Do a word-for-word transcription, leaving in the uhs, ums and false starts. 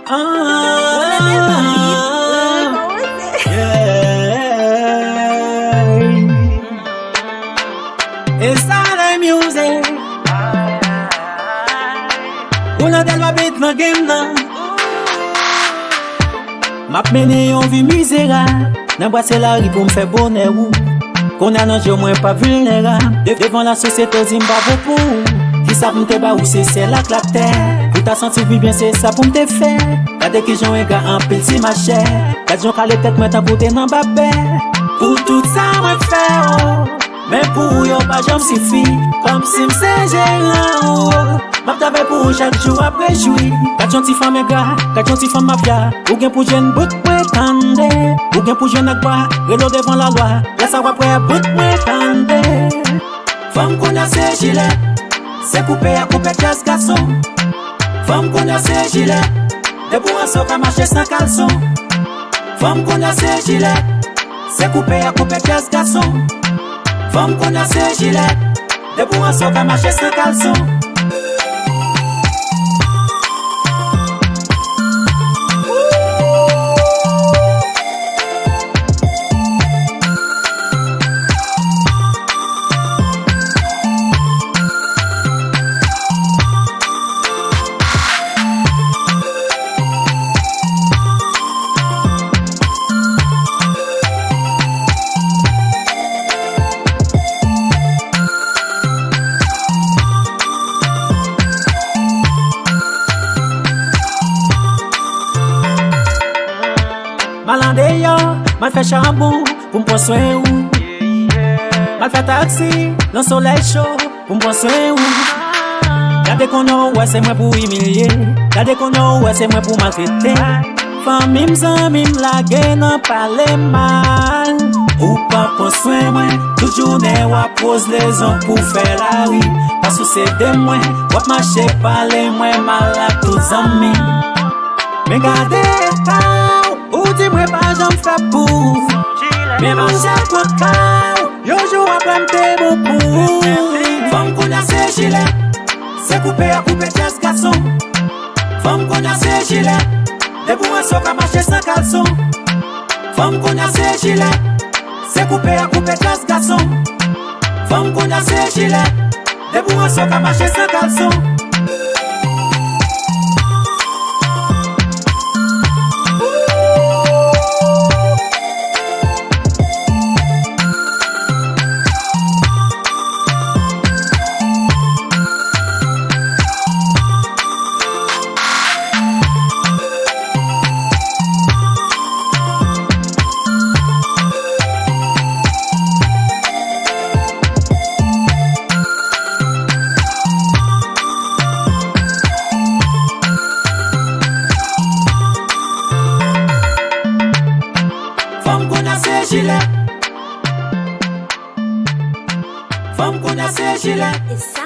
Ou rete nan bit, ou pa oze. Yeah. E sa lè mize. Ou nan tèl pa bit nan game nan. M ap mennen yon vi mizerab. Nan brase lari pou m fè bonè ou. Kounye a nan je w mwen pa vilnerab. De-, devan lasosyete w di m pa bon pou ou. Kisa pou m te ba ou se syèl ak latè. Pou ta santi w pi byen se sa pou m te fè. Gade kijan w engra anpil ti machè. Gad jan w kale tèt mwen tankou te nan babè. Pou tout sa mwen fè o. Men pou ou yo pa janm sifi. Kòmsi m se jeran ou. M ap travay pou ou chak jou ap rejwi. Gad yon ti fanm engra, gad yon ti fanm mafya. Ou gen pou jwenn bout mwen tande. Ou gen pou jwenn ak bwa, rele w devan lalwa. Lè sa w ap wè bout mwen tande. Fanm kounye a se jilèt. Se koupe y ap koupe djaz gason. Fanm kounye a se jilèt. Depi w anse w ka mache san kalson. Fanm kounye a se jilèt. Se koupe y ap koupe djaz gason. Fanm kounye a se jilèt. Depi w anse w ka mache san kalson. M al andeyò, m al fè chabon pou m pran swen ou. M al fè taksi nan solèy cho pou m pran swen ou. Gade kounye a ou wè se mwen pou imilye. Gade kounye a ou wè se mwen pou maltrete. Fanmi m, zanmi m lage nan pale mal. Ou pa pran swen mwen, tout jounen w ap poze lezon pou fè lari. Pa sousye de mwen, w ap mache pale mwen mal ak tout zanmi. Men gade eta w, ou di mwen pa janm fè pou ou. Men manje pran ka w, yon jou w ap wè m te bon pou ou. Fanm kounye a se jilèt, se koupe y ap koupe djaz gason. Fanm kounye a se jilèt, depi w anse w ka mache san kalson. Fanm kounye a se jilèt, se koupe y ap koupe djaz gason. Fanm kounye a se jilèt, depi w anse w ka mache san kalson. Fanm kounye a se jilèt. Fanm kounye a se jilèt.